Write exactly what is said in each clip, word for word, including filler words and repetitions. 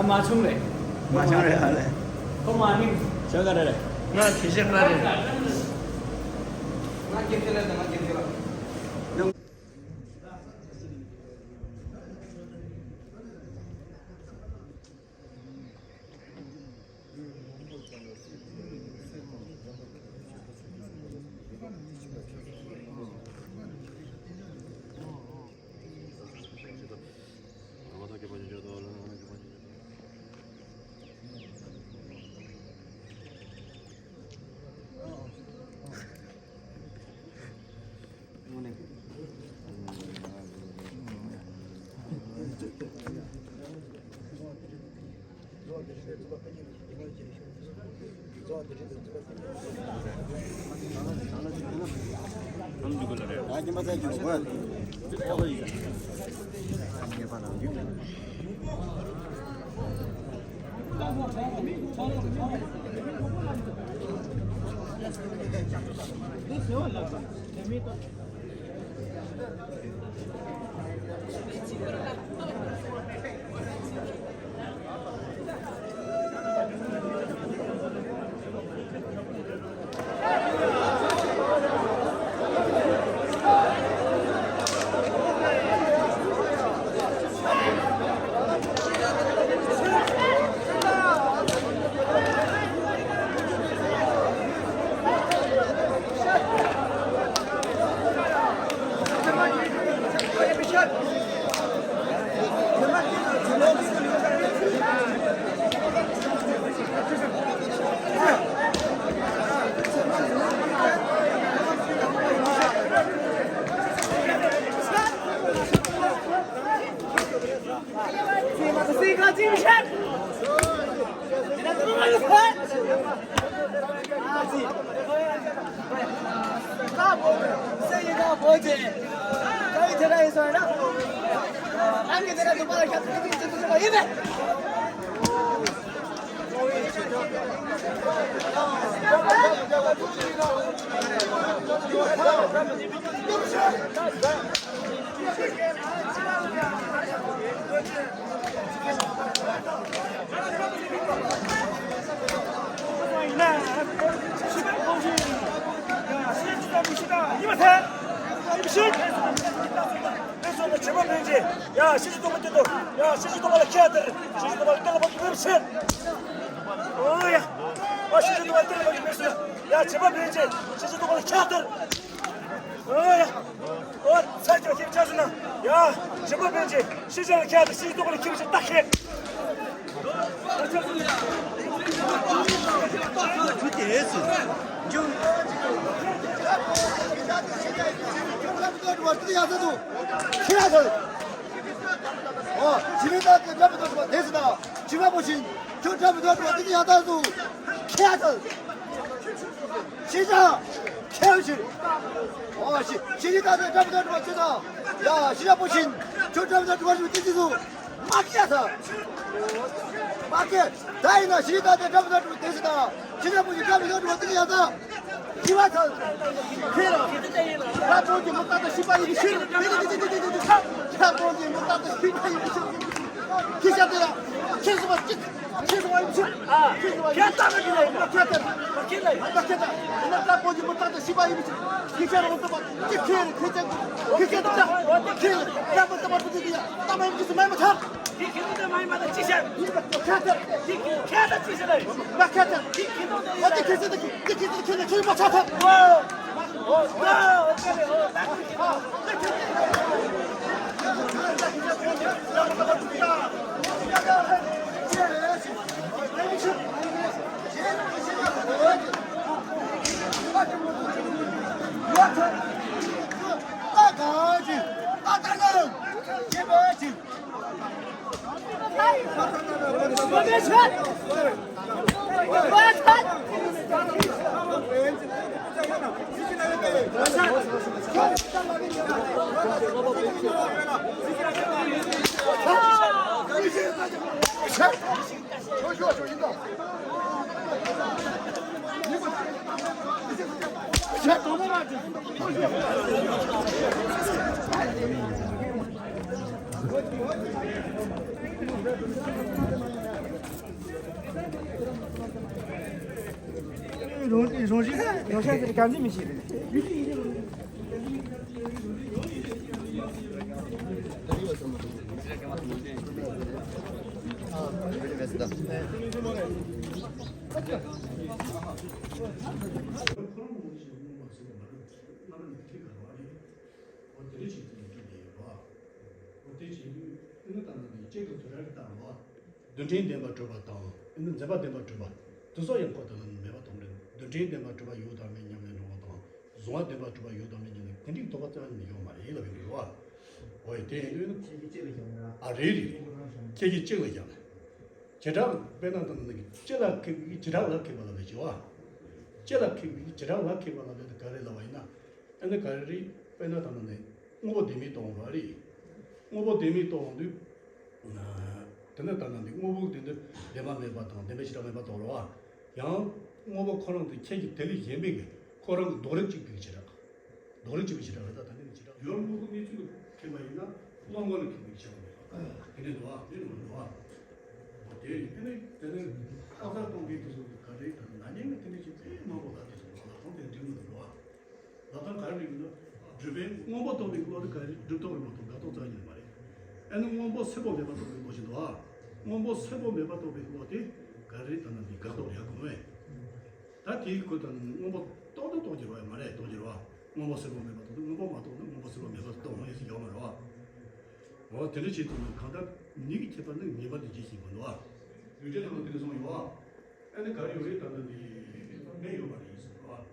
ང་མ་བྱུང་རེད། མ་བྱུང་རེད་ཨ་ལེ། ཁོ་མ་ནིང་། བྱུང་ག་རེ་རེད། ང་དེ་བྱས་ག་རེ་རེད། ང་སྐྱེ་ཐེ་ལ་དང་ང་སྐྱེ་ཐེ་ལ། ཕན་ཆད། ཡ་ཤེས་བྱ་སྟོང་པ་སྟེར་དོ། ཡ་ཤེས་བྱ་སྟོང་པ་ལ་ཁྱེད་ལྟར། ཤེས་བྱ་སྟོང་པ་ལ་སྟེར་ལ་བབ་ཀྱི་མེད་པ་ཕྱིར། ཨོ་ཡ། ཨ་ཤེས་བྱ་སྟོང་པ་ལ་སྟེར་ལ་བབ་ཀྱི་མེད་ཕྱིར། ཡ་བྱེད་པ་ཕན་ཆད། ཤེས་བྱ་སྟོང་པ་ལ་ཁྱེད་ལྟར། ཨོ་ཡ། ཨོ་ཚ་ཅག་ཁྱེད་ཆགས་སོང་ན། ཡ་བྱེད་པ་ཕན་ཆད། ཤེས་བྱ་ལ་ཁྱེད་ལྟར། ཤེས་བྱ་སྟོང་པ་ལ་ཁྱེད་ཕྱིར་ལྟ་ཁྱེད། ཁྱེད་ཡ་ཚོ། ཨོ། ཇི་མི་ད་དེ་འདྲ་མི་འདུག་པ་དེ་སི་ད། ཇི་མ་པོ་ཤིན། ཁྱོད་འདྲ་མི་འདུག་པ་དེ་ནི་ཡང་དག་ཏུ། ཁྱེད་ཡ་ཚོ། ཤེས་བྱ། ཁྱེད་ཡ་ཤི། ཨོ་ཤི། ཤི་ནི་ད་དེ་འདྲ་མི་འདུག་པ་ཁྱོད་ད། ཡ་ཤི་ཡ་པོ་ཤིན། ཁྱོད་འདྲ་མི་འདུག་པ་དེ་ནི་ཡང་དག་ཏུ། མ་ཁྱེད་ཡ་ཚོ། མ་ཁྱེད། ད་ཡིན་ན་ཤི་ནི་ད་དེ་འདྲ་མི་འདུག་པ་དེ་སི་ད། ཤི་ཡ་པོ་ཤིན་འདྲ་མི་འདུག་པ་དེ་ནི་ཡང་དག་ཁྱེད་ཡ་ཚོ། ཁྱེད་རང་། ཁྱེད་རང་། ད་པོ་གི་མི་ད་ད་ཤི་པ་ཡིན་ཤི། ད་པོ་གི་མི་ད་ད་ཤི་པ་ཡིན་ཤི། ཁྱེད་ཤ་དེ་ར། ཁྱེད་སུ་མ་ཅི། ཁྱེད་སུ་མ་ཡིན་ཤི། ཨ། ཁྱེད་སུ་མ་ཡིན་ཤི། ཁྱེད་ལ་ཡིན། ཁྱེད་ལ་ཡིན། ཁྱེད་ལ་ཡིན། ད་པོ་གི་མི་ད་ད་ཤི་པ་ཡིན་ཤི། ཁྱེད་ཤ་རང་ད་པ་ཅི། ཁྱེད་ཁྱེད་ཁྱེད་ཁྱེད་ད། ཁྱེད་ད་པོ་ད་པ་ད་ད་ད་མ་ཡིན་ཤི། མ་ཡིན་མ་ཐར། ཁྱེད་ཁྱེད་ད་མ་ཡིན་མ་ད་ཅི་ཤ། ཁྱེད་ད། ཁྱེད་ཁྱེད་ད་ཅི་ཤ་ལ། མ་ཁྱེད་ད། ཁྱེད་ཁྱེད་ད་ད་ཡིན་ལ། ཁྱེད་ཁྱེད་ད་ཁྱེད་ཁྱེད་ད་ཁྱེད་ད་ཁྱེད་མ་ཐར། རང་རང་བཞིན་རང་བཞིན་གྱི་ག་འཛིན་མི་བྱེད་རེད། ཨོ་དེ་འདྲ་བྱེད་དུས་ནས་སྐྱོན་དེ་ཡོད་རེད་བ། ཨོ་དེ་བྱེད་དུས་ནི་ལྟ་ན་ནི་གཅིག་གི་དུས་རབས་ལྟ་བ། རྡུལ་ཕྲན་བདེན་པར་གྲུབ་པ་དང་ཨེ་ནི་འཛིན་པ་བདེན་པར་གྲུབ་པ། དེ་སོགས་ཡང་ཁོ་དེ་ལ་ནི་མེད་པ་མཐོང་རེད། རྡུལ་ཕྲན་བདེན་པར་གྲུབ་པ་ཡོད་དམ་མེད་སྙམ་ནས་འགྲོ་བ་དང་། གཟུང་བ་བདེན་པར་གྲུབ་པ་ཡོད་དམ་མེད་སྙམ་ནས་དེ་འདྲའི་དོགས་པ་རྩ་བ་ནས་མི་འཇོག་མ་རེད་ལབ་ཡོད་རེད་བ། ཨོ་ཡ་དེ་ཡིན་དུས་ནི། ཁྱེད་ཀྱིས་གཅིག་ལ་བཞག་ན། ཨ་རེད་རེད་རེད། ཁྱེད་ཀྱིས་གཅིག་ལ་བཞག་ན། བྱེ་བྲག་དཔེར་ན་དང་ནི་སྤྱི་ལ་ཁེགས་པའི་བྱེ་བྲག་ལ་ཁེགས་པ་ལ་ལས་བྱེད་བ། སྤྱི་ལ་ཁེགས་པའི་བྱེ་བྲག་ལ་ཁེགས་པ་ལ་ལས་དེ་ག་རེ་ལབ་པ་ཡིན་ན། ཨ་ནི་ག་རེ་རེད། དཔེར་ན་ད་ནི་དངོས་པོ་ལྡན་མིན་རྟོགས་འོང་བ་རེད། དངོས་པོ་ལྡན་མིན་རྟོགས་འོང་དུས། དེ་ནི་ད་ནི་དངོས་པོ་དེ་འདི་ལྡན་པ་མེད་པ་དང་ལྡན་པའི་བྱེ་བྲག་མེད་པ་རྟོགས་རེད་བ། ཡང་དངོས་པོ་ཁོ་རང་དེ་ཁྱེད་ཀྱི་དེ་ལས་གཞན་པའི་གི་ཁོ་རང་གི་ལྡོག་རིགས་གཅིག་པའི་བྱེ་བྲག་ལྡོག་རིགས་གཅིག་པའི་བྱེ་བྲག་རེད། ད་ད་ནི་བྱེ་བྲག་ཡོད། དངོས་པོ་གནས་ཚུལ་ལ་ཁེགས་པ་ཡིན་ན་བློ་ངོ་ལ་ཁེགས་པའི་བྱེ་བྲག་མེད་པ། དེ་འདྲ་འདུག་བ། དེ་འདྲ་མི་འདུག་བ། དེ་ཡིན་དེ་ནི་དེ་ནི་ལྟ་ས་གཏོང་མཁན་དེ་ཚོ་ག་རེ་ད་ནི་ན་ནིང་གི་དེ་འདྲ་ཞིག་དཔེ་མང་པོ་ལ་དེ་ཚོ་ལ་ཁོང་དེ་འདྲ་མི་འདུག་བ། ལབ་སྟངས་ག་རེ་རེད་ན། སྒྲུབ་པའི་སྔོན་པོ་རྟོགས་པའི་བློ་དེ་ག་རེ་སྒྲུབ་རྟོག་རིང་པོ་དང་འགག་རྟོག་རྩ་བ་ཉིད་མ་རེད། ཨ་ནི་སྔོན་པོ་སེར་པོ་མེད་པ་རྟོགས་པའི་བློ་ཞིག་འདུག་བ། སྔོན་པོ་སེར་པོ་མེད་པ་རྟོགས་པའི་བློ་དེ་ག་རེ་ད་ནི་འདི་འགག་རྟོག་རེད་དགོངས་པས། ད་དེའི་ཁུལ་དུ་སྔོན་པོ་རྟོགས་དུས་རྟོགས་ཀྱི་རེད་བ། མ་རེད་རྟོགས་ཀྱི་རེད་བ། སྔོན་པོ་སེར་པོ་མེད་པ་རྟོགས་དུས་སྔོན་པོ་མ་རྟོགས་ན་སྔོན་པོ་སེར་པོ་མེད་པ་རྟོགས་འོང་ཡ་ཞིག་ཡོད་མ་རེད་བ། འོ་དེ་འདྲ་བྱེད་དུས་ནི་གང་ལྟར་ཉིད་ཀྱི་ཁྱད་པར་ནི་ངེས་པར་དུ་འབྱེད་བཞིན་པ་འདུག་བ། ལུས་འབྲེལ་ནང་ལ་དེ་འདྲ་གསུངས་ཡོད་བ། ཨ་ནི་ག་རེ་ཡོད་རེད་ད་ནི་འདི་མེ་ཡོད་པ་རེད་གསུངས་རེད་བ།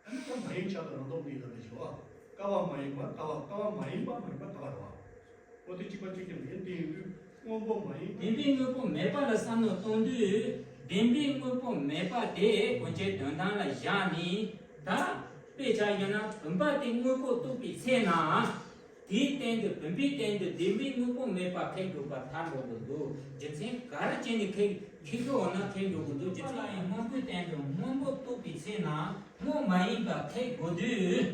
ཨ་ནི་ཀ་མ་ཡིན་ཆ་དང་རང་ལྡོག་གཉིས་ལ་མེད་ཞེས་པ། ཀ་བ་མ་ཡིན་པ་ཀ་བ། ཀ་བ་མ་ཡིན་པ་མ་ཡིན་པ་ཀ་བ་རེད་བ། འོ་དེ་གཅིག་པ་གཅིག་རྐྱང་ཡིན། དེ་ཡིན་དུས་སྔོན་པོ་མ་ཡིན། བདེན་པའི་དངོས་པོ་མེད་པ་ལ་བསམ་བློ་གཏོང་དུས་བདེན་པའི་དངོས་པོ་མེད་པ་དེ་ཀུན་བྱེད་དོན་དམ་ལ་བཞག་ནས། ད་དཔེ་ཆ་ཡིན་ན་བུམ་པ་དེ་དངོས་པོ་རྟོགས་པའི་ཚེ་ན། དེའི་སྟེང་དུ་བུམ་པའི་སྟེང་དུ་བདེན་པའི་དངོས་པོ་མེད་པ་ཁེགས་འགྲོ་བར་ཐལ་འགྲོ་གི་འདུག་རྒྱུ་མཚན་ག་རེ་བྱས་ནས་ཁེགས་ཁེགས་འགྲོ་བ་ན་ཁེགས་འགྲོ་གི་འདུག་རྒྱུ་མཚན་ལ་ཡང་སྔོན་པོའི་སྟེང་དུ་སྔོན་པོ་རྟོགས་པའི་ཚེ་ན་སྔོ་མ་ཡིན་པ་ཁེགས་དགོས་དུས།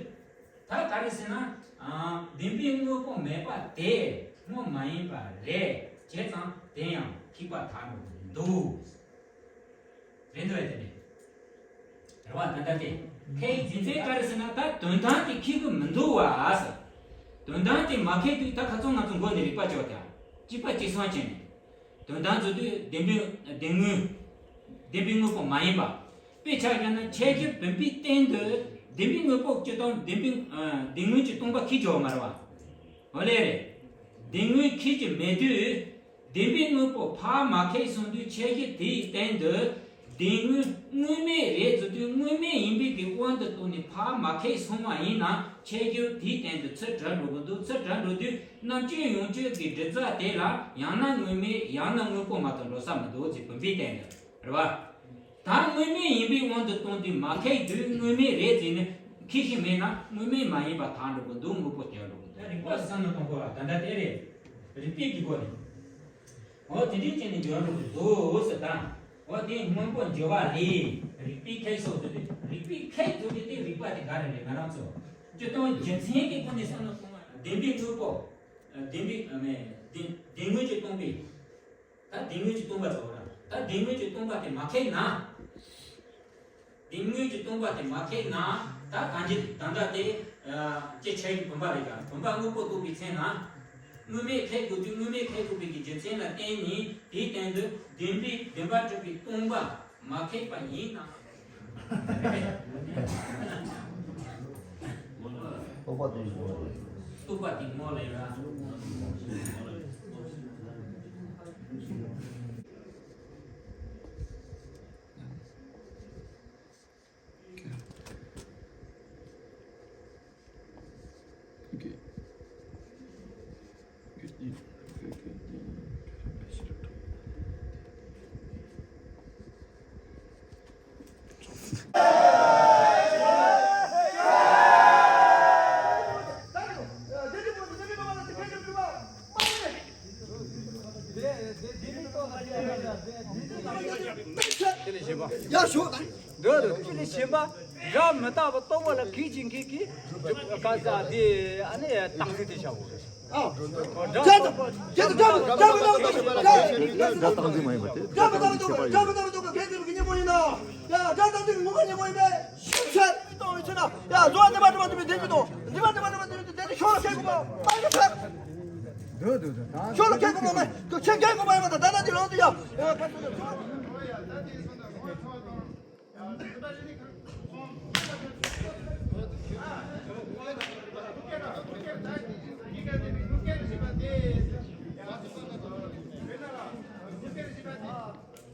ད་ག་རེ་ཟེར་ན། ཨ། བདེན་པའི་དངོས་པོ་མེད་པ་དེ་སྔོ་མ་ཡིན་པ་རེད། བྱས་ཙང་དེ་ཡང་ཁེགས་པར་ཐལ་འགྲོ་གི་འདུག་རེད་འདུག་ཨེ་དེ་ནས། རེད་བ། ད་ལྟ་དེ་ཁེགས་རྒྱུ་མཚན་ག་རེ་ཟེར་ན། ད་དོན་དམ་དེ་ཁེགས་ཀྱི་མི་འདུག་བ་ཟེར། དོན་དམ་དེ་མ་ཁེགས་དུས་ད་ཁ་ཚང་ང་ཚོ་མགོ་ནས་རིག་པ་བཅོས་ཏེ། གཅིག་པ་གཅིག་སོང་བྱས་ནས། དོན་དམ་རྫུ་འཕྲུལ་བདེན་པའི་བདེན་དངོས། བདེན་པའི་དངོས་པོ་མ་ཡིན་པ། དཔེ་ཆ་བཞག་ན་ཁྱད་གཞི་བུམ་པའི་སྟེང་དུ་བདེན་པའི་དངོས་པོ་སྤྱི་དང་བདེན་པའི་ཨ་བདེན་དངོས་ཀྱི་སྟོང་པ་ཁེགས་ཀྱི་ཡོད་མ་རེད་བ། འོ་ལེ་རེད། བདེན་དངོས་ཁེགས་ཀྱི་མེད་དུས། བདེན་པའི་དངོས་པོ་ཕར་མ་ཁེགས་སོང་དུས་ཁྱད་གཞི་དེའི་སྟེང་དུ། བདེན་དངོས་དངོས་མེད་རེད་ཟེར་དུས་དངོས་མེད་ཡིན་པའི་གི་དབང་དུ་བཏང་ནས་ཕར་མ་ཁེགས་སོང་བ་ཡིན་ན་ཁྱད་གཞི་དེའི་སྟེང་དུ་ཚུར་གྲུབ་འགྲོ་གི་འདུག་ཚུར་གྲུབ་འགྲོ་དུས་རྣམ་དཔྱོད་ཡོངས་གཅོད་ཀྱི་གྲུབ་རྩ་དེ་ལ་ཡང་ན་དངོས་མེད་ཡང་ན་དངོས་པོ་མ་གཏོགས་འགྲོ་ས་མི་འདུག་ཅེས་བུམ་པའི་སྟེང་དུ་རེད་བ། ད་དངོས་མེད་ཡིན་པའི་དབང་དུ་བཏང་དུས་མ་ཁེགས་དུས་དངོས་མེད་རེད་ཟེར་ནས་ཁེགས་ཤིང་མེད་ན་དངོས་མེད་མ་ཡིན་པ་ཐལ་འགྲོ་གི་འདུག་དངོས་པོ་སྐྱེ་འགྲོ་གི་འདུག་རིགས་པ་བསམ་བློ་གཏོང་དགོས་པ་ད་ལྟ་དེ་རེད། རིགས་པའི་གི་སྒོ་ནས། འོ་དེ་འདྲའི་བྱས་ནས་འཇོག་འགྲོ་གི་འདུག་ཟེར་དང་། འོ་དེ་སྔོན་པོ་འགྱུར་བ་ལས་རིགས་པའི་ཁེགས་སོགས་ཟེར་དུས་རིགས་པའི་ཁེགས་ཟེར་དུས་དེ་རིགས་པ་དེ་ག་རེ་རེད་ང་རང་ཚོ། སྤྱིར་བཏང་རྒྱུ་མཚན་གྱི་སྒོ་ནས་བསམ་བློ་གཏོང་བ་བདེན་པའི་དངོས་པོ། བདེན་པའི་ཨ་མེ་བདེན་བདེན་དངོས་ཀྱི་སྟོང་པའི། ད་བདེན་དངོས་ཀྱི་སྟོང་པ་ཚོ་ར། ད་བདེན་དངོས་ཀྱི་སྟོང་པ་དེ་མ་ཁེགས་ན། བདེན་དངོས་ཀྱི་སྟོང་པ་དེ་མ་ཁེགས་ན། ད་གང་ཅི་ད་ལྟ་དེ་ཅི་ཆ་ཡི་བུམ་པ་རེད་ཀྱང་བུམ་པ་དངོས་པོ་རྟོགས་པའི་ཚེ་ན། དངོས་མེད་ཁེགས་དགོས་དུས་དངོས་མེད་ཁེགས་དགོས་པའི་གི་རྒྱུ་མཚན་ལ་བརྟེན་ནས་དེའི་སྟེང་དུ་བདེན་པའི་བདེན་པར་གྲུབ་པའི་སྟོང་པ་མ་ཁེགས་པ་ཡིན་ན། རྟོག་པ་དེ་ཡིན་ནོ། རྟོག་པ་དེ་ངོ་ལ་ཡོད་ན། ཡ་ཞོག་ད། འདི་འདི་ལས་གཞན་པ་འདྲ་མི་རྟག་པ་རྟོགས་པ་ལ་གེགས་ཀྱི་གེགས་ཀྱི་ག་ས་དེ་ཨ་ནི་རྟགས་ཚིག་དེ་བྱའོ། ཨ། ཁྱེད་ཚོ་ཁྱེད་ཚོ་འདྲ་མི་རྟག་པ་རྟོགས་པ་ལ་འདྲ་རྟགས་ཚིག་མ་ཡིན་པ་དེ་འདྲ་མི་རྟག་པ་རྟོགས་པ་འདྲ་མི་རྟག་པ་རྟོགས་པ་གེགས་ཀྱི་གེགས་ཉེ་པོ་ཡིན་ནོ། ཡ་འདྲ་རྟགས་ཚིག་ངོ་མ་ཉེ་པོ་ཡིན་པས་ཤེས་བྱ་རྟོགས་པའི་ཕྱིར་ན། ཡ་གཟུ་བ་བདེན་པར་གྲུབ་པ་དེ་མི་བདེན་རྒྱུ་དང་བདེན་པར་གྲུབ་པ་དེ་མི་བདེན་རྒྱུ་དེ་ཤོར་ལ་ཁེགས་དགོས་པ་མ་ཡིན་པ་ཤོར་ལ་ཁེགས་དགོས་པ་མ་ཡིན་ཁེགས་དགོས་པ་མ་ཡིན་པ་ད་ལྟ་དེ་ལོག་ཏུ་ཡ།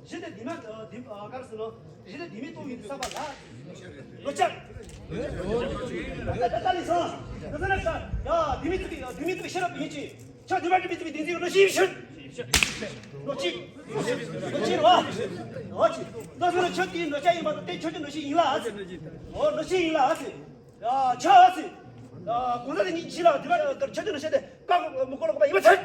གཞི་དེ་དེ་མ་དེ་ག་རེ་ཟེར་ནོ། གཞི་དེ་དེ་མི་སྟོང་ཡིན་དུ་བསགས་པ་ལ། ལོ་ཆག་ད་ལྟ་ལི་སང་། ད་ལྟ་ལི་སང་། ཡ་དེ་མི་ཚིག་དེ་མི་ཚིག་ཤེས་རབ་ཡིན་ཅིང་། ཆ་དེ་མ་དེ་མི་ཚིག་དེ་ཚིག་ལོ་ཤི་ཤི། ལོ་ཅི། ལོ་ཅི་རོ། ལོ་ཅི། ལོ་སོ་ལོ་ཆོས་ཀྱི་ལོ་ཅ་ཡིན་པ་དང་དེ་ཆོས་ཀྱི་ལོ་ཤི་ཡིན་ལ་ཨ་ཙི། ཨོ་ལོ་ཤི་ཡིན་ལ་ཨ་ཙི། ཡ་ཆ་ཨ་ཙི། ཡ་གོང་ས་དེ་ཉིད་ཤི་ལ་དེ་མ་ཆོས་ཀྱི་ལོ་ཤི་དེ་ཀ་མོ་ཀོ་ལོ་ཀོ་པ་ཡིན་པ་ཚད།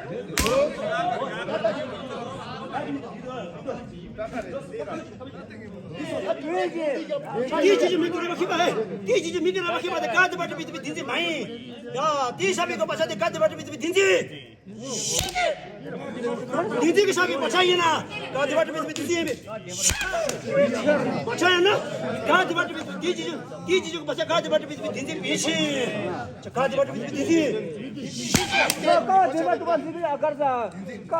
དེའི་ཇི་ཇི་མི་དེ་ར་མ་ཁྱི་པ་ཧེ། དེའི་ཇི་ཇི་མི་དེ་ར་མ་ཁྱི་པ་དེ་ཀ་དེ་པ་དེ་པི་དེ་པི་དེ་ཚིག་མ་ཡིན། ཡ་དེའི་ཤ་མི་ཀ་པ་ཆ་དེ་ཀ་དེ་པ་དེ་པི་དེ་པི་དེ་ཚིག་དེ་དེ་གི་ཤ་བའི་བག་ཆགས་ཡིན་ན། ག་དེ་བ་དེ་བི་དེ་དེ་ཡིན་པས། བག་ཆགས་ཡིན་ན། ག་དེ་བ་དེ་བི་དེ་དེ་ཅི་ཅི་དེ་ཅི་ཅི་བག་ཆགས་ག་དེ་བ་དེ་བི་དེ་དེ་ཡིན་ཕྱིན། ག་དེ་བ་དེ་བི་དེ་དེ་ཡིན། ག་དེ་བ་དེ་བ་དེ་ཡིན་ཨ་གར་ས། ག་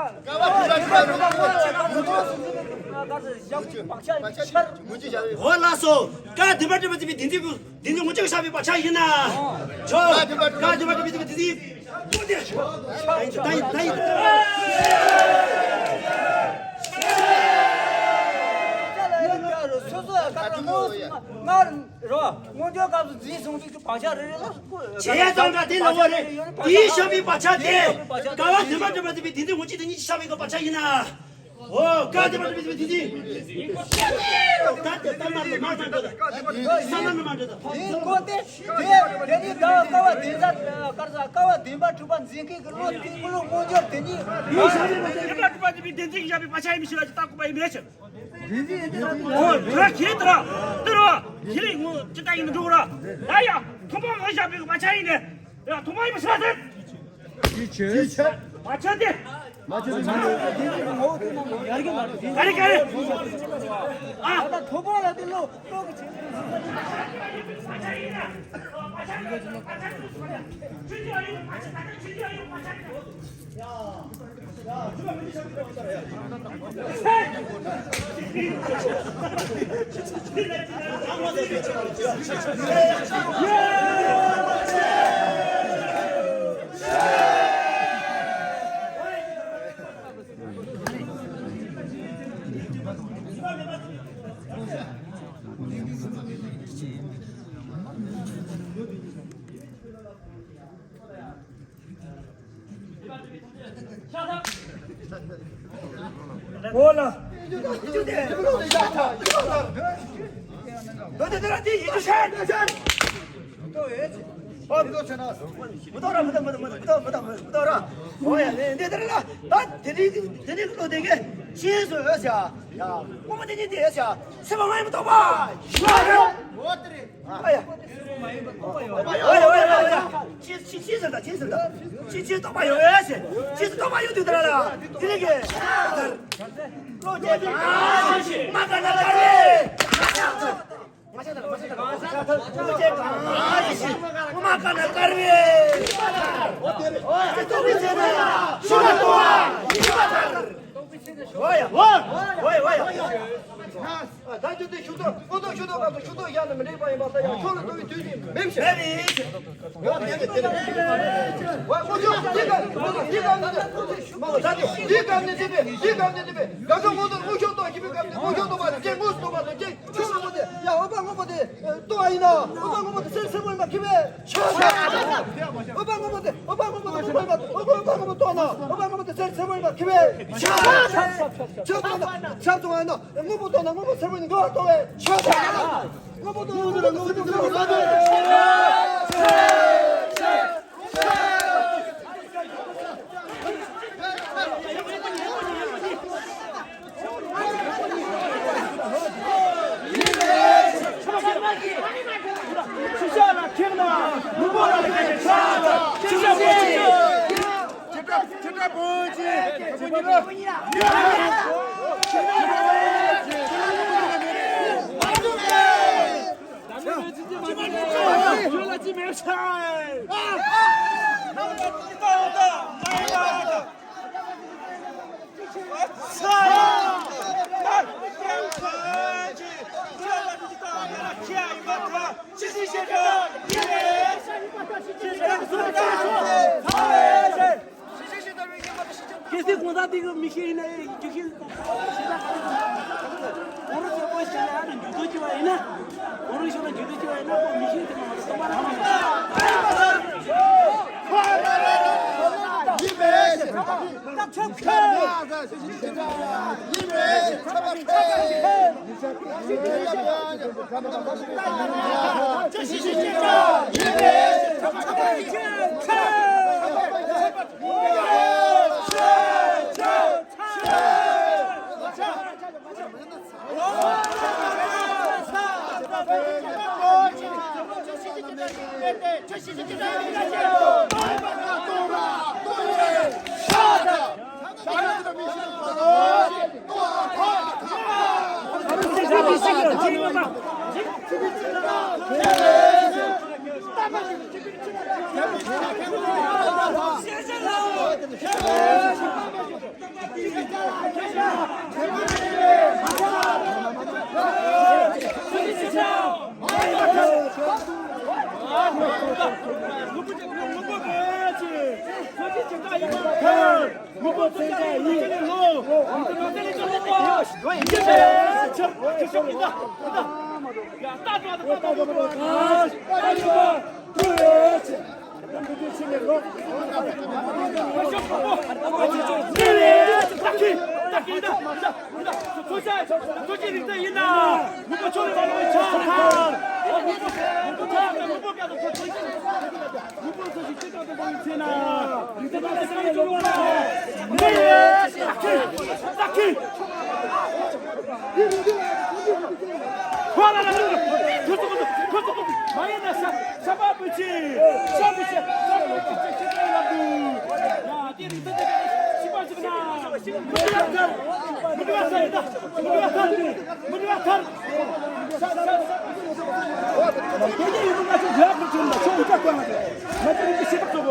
འོ་ལགས་སོ། ག་དེ་བ་དེ་བ་དེ་བི་དེ་དེ་དེ་ནི་ངོ་ཅིག་ཤ་བའི་བག་ཆགས་ཡིན་ན། ཆོ། ག་དེ་བ་དེ་བི་དེ་དེ་དེ་དེ། ད་ཡིན་ད་ཡིན་ད་ཡིན། སོ་སོ་ཡ་ག་རེ་ངོ་ང་རོ་སྔོན་འཇོག་སྐབས་སུ་འཛིན་བཟུང་ཚུལ་གྱི་བག་ཆགས་རེ་རེ་ལ་བྱེད་ཡ་ཙམ་འདྲ་དེ་ལ་འོ་རེད། དེའི་ཤ་བའི་བག་ཆགས་དེ་ག་བ་དེ་བ་དེ་བ་དེ་བི་དེ་དེ་ངོ་ཅིག་དེ་ཉིད་ཀྱི་ཤ་བའི་གི་བག་ཆགས་ཡིན་ན། ཨོ། ཀ་དེ་མ་དེ་མ་དེ་མ་དེ་དེ། ད་དེ་ད་མ་ལ་མ་འགྲོ་ད། ས་མ་ན་མ་འགྲོ་ད། དེ་ཀོ་དེ་དེ་དེ་ནི་ཀ་ཀ་བ་དེ་ཟ་ཀར་ཟ་ཀ་བ་དེ་མ་གྲུབ་པ་འཛིན་མཁན་གྱི་བློ་དེ་ཀུན་སློང་མངོན་གྱུར་དེ་ཉིད། དེ་ས་མ་ན་མ་དེ་མ་གྲུབ་པ་དེ་མི་དེ་འཛིན་བཞག་པའི་བག་ཆགས་ཡིན་མི་ཤེས་ལ་ཅི་ལྟ་ཀུ་པ་ཡིན་མི་ཤེས། འོ་དེ་ར་ཁྱེད་དེ་ར་དེ་ར་ཁྱེད་རིག་ངོ་ཅི་ལྟ་ཡིན་འགྲོ་ར། ད་ཡ་ཐོག་མ་ངོ་བཞག་པའི་བག་ཆགས་ཡིན་ནས་ཡ་ཐོག་མ་ཡིན་མི་ཤེས་ཟེར། ཅི་ཆེ། ཅི་ཆེ། མ་ཆེ་སྟེ། མ་ཆེ་སྟེ། མ་ཆེ་སྟེ། ངོ་བོ་དེ་རྣམས་ཡར་རྒྱས་མ་འགྲོ། ག་རེ་ག་རེ། ཨ། ད་ཐོབ་པ་ལ་དེ་ལོ་ལོ་གི་ཆེ། འོ་ལ། འོ་དེ་དེ་ར་དེ་ཡིན་དུ་ཤར། ཨོ་མི་ཏོག་ཆ་ན། མི་ཏོག་ར་མི་ཏོག་མི་ཏོག་མི་ཏོག་མི་ཏོག་མི་ཏོག་ར། འོ་ཡ་ནི་འདི་ལྟར་ལ་ད་དེ་ནི་དེ་ནི་ཀློ་དེ་གེ་ཤེས་སུ་ཡོད་ཤ། ཡ་ཀོ་མ་དེ་ནི་དེ་ཡོད་ཤ། སེམས་པ་ང་ཡི་མི་ཏོག་པ་ཡོད་རེད། ཨ་ཡ། ཨོ་ཡ་ཨོ་ཡ་ཨོ་ཡ། ཅི་ཅི་ཅི་ཟེར་ད་ཅི་ཟེར་ད། ཅི་ཅི་ཏོག་པ་ཡོད་ཤ། ཅི་ཏོག་པ་ཡོད་དུས་ད་ལ་དེ་ནི་གེ་ཀློ་དེ་གེ་མ་ག་ན་ཀ་རེ། ཁྱོད་ལ་དངོས་ཤོག་གཏོང་ཞིབ་པའི་སྐབས་ནས་དངོས་ཤོག་གཏོང་པ་དང་ཅན་དངོས་སུ་གཏོང་པ་དང་ཅན་ཁྱོད་ལ་དངོས་པོ་དེ་ཡ་འོད་དཔག་དངོས་པོ་དེ་ལྟོ་བ་ཡིན་ན་འོད་དཔག་དངོས་པོ་དེ་གསེར་སེར་པོ་ཡིན་པ་ཁྱི་བས་ཆོག་འོད་དཔག་དངོས་པོ་དེ་འོད་དཔག་དངོས་པོ་དེ་འོད་དཔག་དངོས་པོ་དེ་ལྟོ་བ་ཡིན་ན་འོད་དཔག་དངོས་པོ་དེ་གསེར་སེར་པོ་ཡིན་པ་ཁྱི་བས་ཆོག་ཆབ་ཚང་ན་ཆབ་ཚང་ན་དངོས་པོ་ལྟོ་ན་དངོས་པོ་སེར་པོ་ཡིན་ན་འོད་དཔག་དངོས་པོ་དེ་གསེར་སེར་པོ་ཡིན་པ་ཁྱི་བས་ཆོག་གལ་སྲིད་གོང་ས་དེ་གི་མི་ཤེས་ཡིན་ན་རྒྱུགས་ཤིང་གོང་རུ་ཚོ་བོད་ཤིག་ལ་ཨ་ནི་འཇུ་དོ་ཅི་བ་ཡིན་ན། གོང་རུ་ཤོག་ལ་འཇུ་དོ་ཅི་བ་ཡིན་ན་ཁོ་མི་ཤེས་དེ་མ་གཏོགས་མ་རང་མི་ཤེས།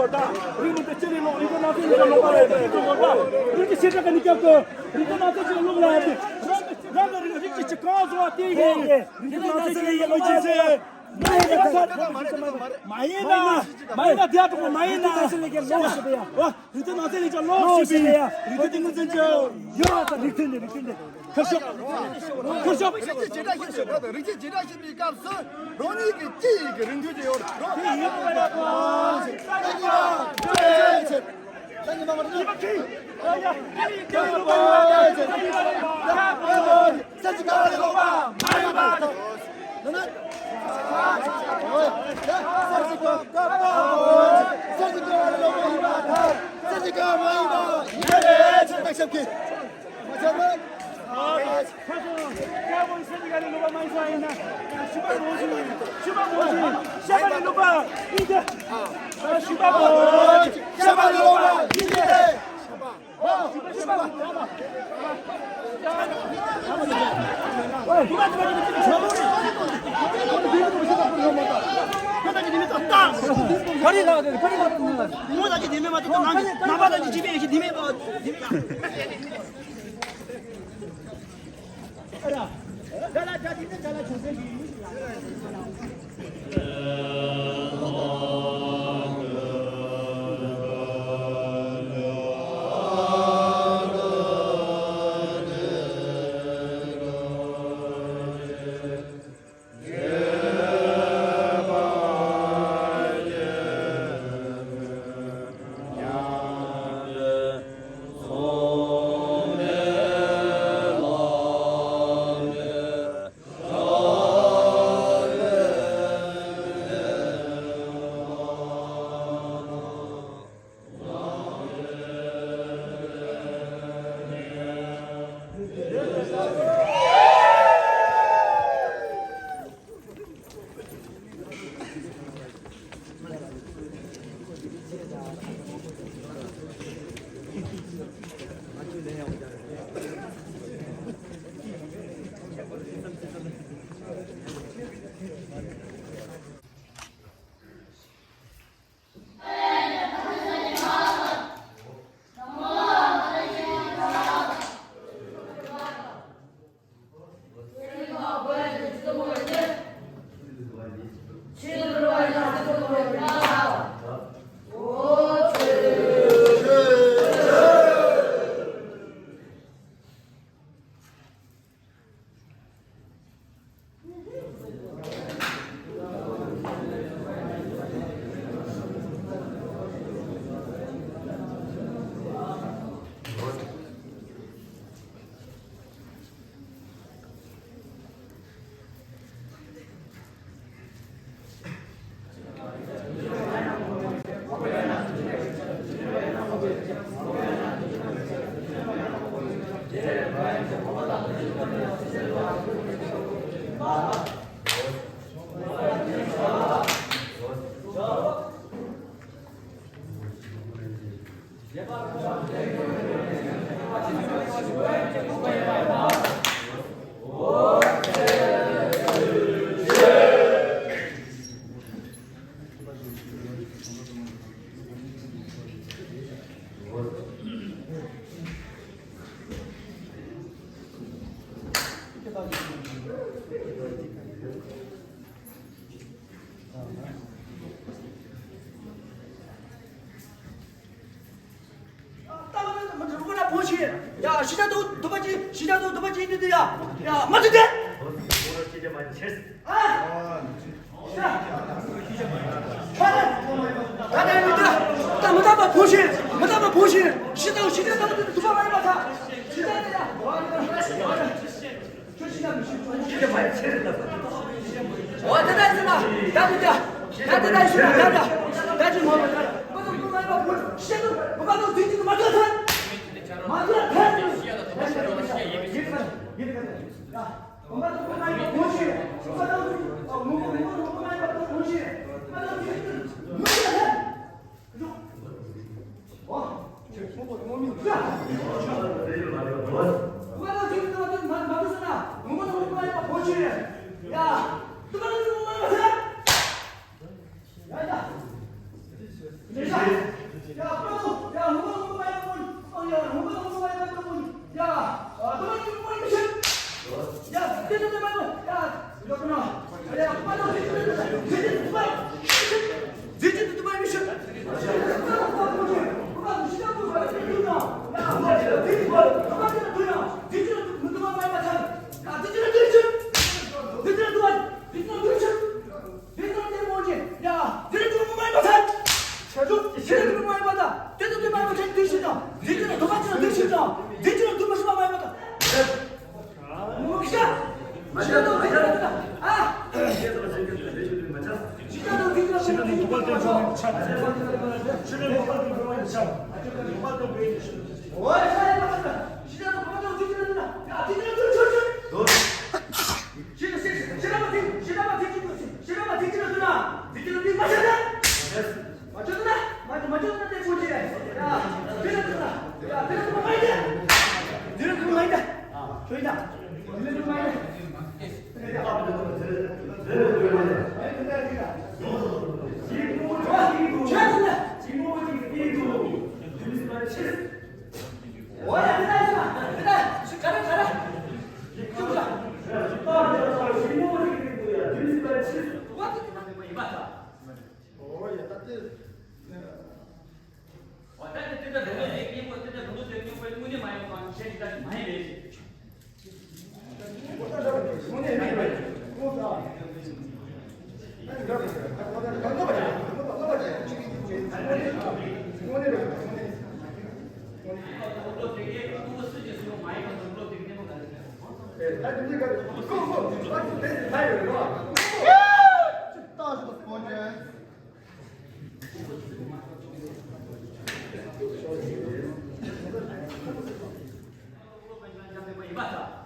རིགས་མི་འདི་ཅི་ལས་ལོག་རིགས་ནང་བཞིན་ལོག་པ་རེད། རིགས་ཀྱི་ཆེ་ཕྲ་ག་ནས་སྐྱབས་དགོས། རིགས་ནང་བཞིན་ལོག་ལ་ཡ། རང་གི་རང་གི་རིགས་ཀྱི་ཆེ་གང་བཟོ་བ་དེ་ཡིན། རིགས་ནང་བཞིན་ལོག་ཡ་ལོག་ཅི་ཟེར། མ་ཡིན་ན། མ་ཡིན་ན། མ་ཡིན་ན་དེ་ཡ་གྲོགས་པོ་མ་ཡིན་ན། རིགས་ནང་བཞིན་ལོག་ཞིག་པ་ཡ། རིགས་ནང་བཞིན་ལོག་ཞིག་པ་ཡ། རིགས་དེ་ངོས་འཛིན་བྱ། ཡོད་ར་ད་རིགས་མཐུན་ནི་རིགས་མཐུན་ནི། ཁ་ཤོག་ཁ་ཤོག་རིགས་ཀྱི་བྱེ་བྲག་ཤེས་བྱེད་པ་དང་རིགས་ཀྱི་བྱེ་བྲག་ཤེས་པའི་སྐབས་སུ་རང་ཉིད་ཀྱི་སྤྱི་ཡི་གི་རིགས་མཐུན་གྱི་ཡོད་རེད། རང་ཉིད་ཀྱི་རིགས་མཐུན་གྱི་ཡོད་རེད། ད་ང་ཚོ་མི་འགྲོ་ན་བོད་ཤིག་ཡ། ཤི་ཆ་དུ་དུ་པ་ཅི་ཤི་ཆ་དུ་དུ་པ་ཅི་འདི་འདི་ཡ། ཡ་མ་འདི་འདི། ཨ། ད་ད་མི་ད་ད་མི་ད་པ་བོད་ཤིག་མི་ད་པ་བོད་ཤིག་ཤི་ད་ཤི་ཆ་དུ་དུ་པ་མ་ཡིན་པ་ད། ཤི་ད་ཡ། ཁྱོད་ཤི་ན་མི་ཤི། ཁྱོད་ཤི་ན་མི་ཤི། ཁྱོད་ཤི་ན་མི་ཤི། འོ་ད་ད་ཤི་ན་ད་ད་ད་ད་ད་ད་ཤི་ན་ད་ད་ད་ཅི་མ་ཁོ་ཚོ་མི་མ་ཡིན་པ་བུ་ཤི་ན་བུ་ག་ཚོ་དུས་ཀྱི་མ་ཐོན་ཐལ། མ་ཐོན་ཐལ། ཡིན་ག་ཡིན་ག་ཡིན་ག་ཡིན་ག་ད་བུ་ག་ཚོ་མི་མ་ཡིན་པ་བུ་ཤི་བུ་ག་ཚོ་མི་མ་ཡིན་པ་བུ་ཤི་ང་ཚོ་དུས་ཀྱི་མ་ཐོན་ཐལ། ཡིན་པ་དང་